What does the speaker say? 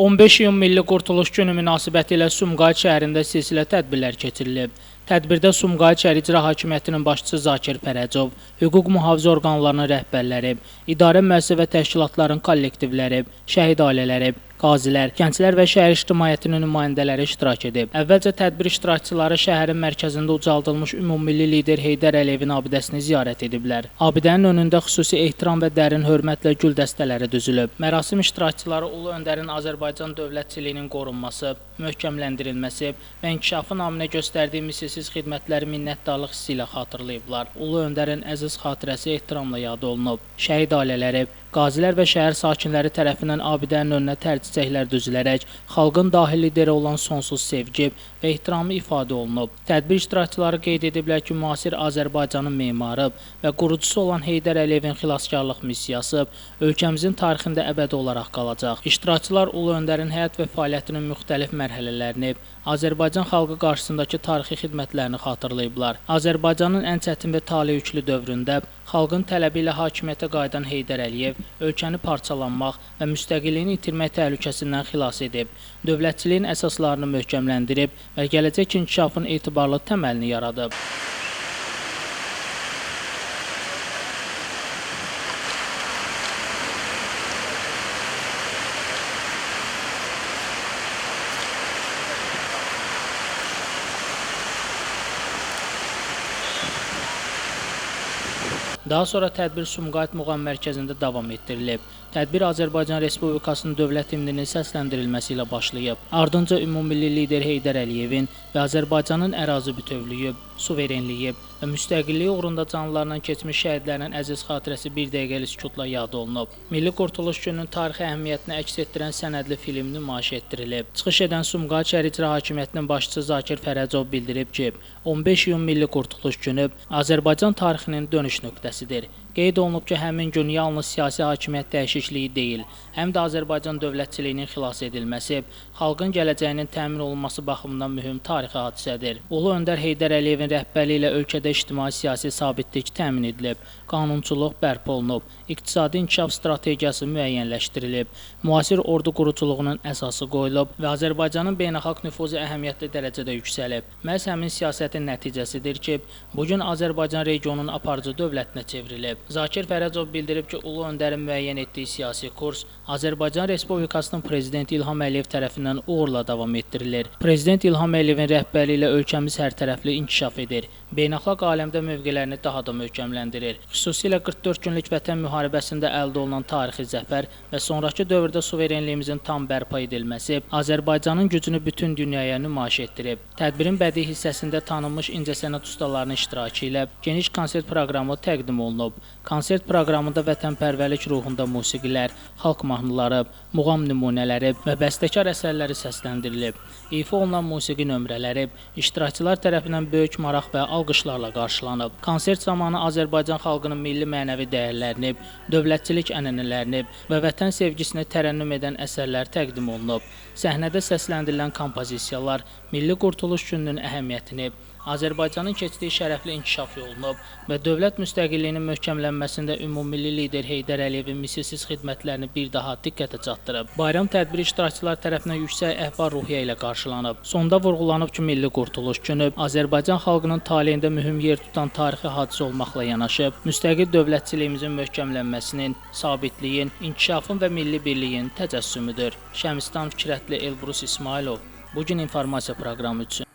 15 iyun Milli Qurtuluş Günü münasibətilə Sumqayıt şəhərində silsilə tədbirlər keçirilib. Tədbirdə Sumqayıt şəhər İcra Hakimiyyətinin başçısı Zakir Fərəcov, hüquq mühafizə orqanlarının rəhbərləri, idarə müəssisə və təşkilatların kollektivləri, şəhid ailələri, qazilər, gənclər və şəhər ictimaiyyətinin nümayəndələri iştirak edib. Əvvəlcə tədbir iştirakçıları şəhərin mərkəzində ucaldılmış ümummilli lider Heydər Əliyevin abidəsini ziyarət ediblər. Abidənin önündə xüsusi ehtiram və dərin hörmətlə gül dəstələri düzülüb. Mərasim iştirakçıları Ulu Öndərin Azərbaycan dövlətçiliyinin qorunması, möhkəmləndirilməsi və inkişafı naminə göstərdiyi misilsiz xidmətləri minnətdarlıq hissi ilə xatırlayıblar. Ulu Öndərin əziz xatirəsi ehtiramla yad olunub. Şəhid ailələri, qazilər və şəhər sakinləri tərəfindən abidənin önünə tər çiçəklər düzülərək xalqın dahi lideri olan sonsuz sevgi və ehtiramı ifadə olunub. Tədbir iştirakçıları qeyd ediblər ki, müasir Azərbaycanın memarı və qurucusu olan Heydər Əliyevin xilaskarlıq missiyası ölkəmizin tarixində əbədi olaraq qalacaq. İştirakçılar Ulu Öndərin həyat və fəaliyyətinin müxtəlif mərhələlərini, Azərbaycan xalqı qarşısındakı tarixi xidmətlərini xatırlayıblar. Azərbaycanın ən çətin və taleyüklü dövründə xalqın tələbi ilə hakimiyyətə qayıdan Heydər Əliyev ölkəni parçalanmaq və müstəqilliyini itirmək təhlükəsindən xilas edib, dövlətçiliyin əsaslarını möhkəmləndirib və gələcək inkişafın etibarlı təməlini yaradıb. Daha sonra tədbir Sumqayıt Muğam Mərkəzində davam etdirilib. Tədbir Azərbaycan Respublikasının dövlət himninin səsləndirilməsi ilə başlayıb. Ardınca ümummilli lider Heydər Əliyevin və Azərbaycanın ərazi bütövlüyü, suverenliyi və müstəqilliyi uğrunda canlarından keçmiş şəhidlərin əziz xatirəsi bir dəqiqəlik sükutla yad olunub. Milli Qurtuluş Gününün tarixi əhəmiyyətini əks etdirən sənədli film nümayiş etdirilib. Çıxış edən Sumqayıt şəhər İcra Hakimiyyətinin başçısı Zakir Fərəcov bildirib ki, 15 iyun Milli Qurtuluş Günü Azərbaycan tarixinin dönüş nöqtəsidir. Qeyd olunub ki, həmin gün yalnız siyasi hakimiyyət dəyişikliyi deyil, həm də Azərbaycan dövlətçiliyinin xilas edilməsi, xalqın gələcəyinin təmin olunması baxımından mühüm tarixi hadisədir. Ulu Öndər Heydər Əliyevin rəhbərliyi ilə ölkədə ictimai-siyasi sabitlik təmin edilib, qanunçuluq bərpa olunub, iqtisadi inkişaf strategiyası müəyyənləşdirilib, müasir ordu quruculuğunun əsası qoyulub və Azərbaycanın beynəlxalq nüfuzu əhəmiyyətli dərəcədə yüksəlib. Məhz həmin siyasətin nəticəsidir ki, bu gün Azərbaycan regionun aparıcı dövlətinə çevrilib. Zakir Fərəcov bildirib ki, Ulu Öndərin müəyyən etdiyi siyasi kurs Azərbaycan Respublikasının Prezidenti İlham Əliyev tərəfindən uğurla davam etdirilir. Prezident İlham Əliyevin rəhbərliyi ilə ölkəmiz hər tərəfli inkişaf edir. Beynəlxalq aləmdə mövqelərini daha da möhkəmləndirir. Xüsusilə 44 günlük vətən müharibəsində əldə olunan tarixi zəfər və sonrakı dövrdə suverenliyimizin tam bərpa edilməsi Azərbaycanın gücünü bütün dünyaya nümayiş etdirib. Tədbirin bədii hissəsində tanınmış incəsənət ustalarının iştirakı ilə geniş konsert proqramı təqdim olunub. Konsert proqramında vətənpərvərlik ruhunda musiqilər, xalq mahnıları, muğam nümunələri və bəstəkar əsərləri səsləndirilib. İfa olunan musiqi nömrələri iştirakçılar tərəfindən böyük maraq və alqışlarla qarşılanıb. Konsert zamanı Azərbaycan xalqının milli mənəvi dəyərlərini, dövlətçilik ənənələrini və vətən sevgisini tərənnüm edən əsərlər təqdim olunub. Səhnədə səsləndirilən kompozisiyalar Milli Qurtuluş Gününün əhəmiyyətini, Azərbaycanın keçdiyi şərəfli inkişaf yolunu və dövlət müstəqilliyinin möhkəmlənməsində ümummilli lider Heydər Əliyevin misilsiz xidmətlərini bir daha diqqətə çatdırıb. Bayram tədbiri iştirakçılar tərəfindən yüksək əhval-ruhiyyə ilə qarşılanıb. Sonda vurğulanıb ki, Milli Qurtuluş Günü Azərbaycan xalqının taleyində mühüm yer tutan tarixi hadisə olmaqla yanaşı, müstəqil dövlətçiliyimizin möhkəmlənməsinin, sabitliyin, inkişafın və milli birliyin təcəssümüdür. Şəmistan Fikrətli, Elbrus İsmailov. Bu gün informasiya proqramı üçün.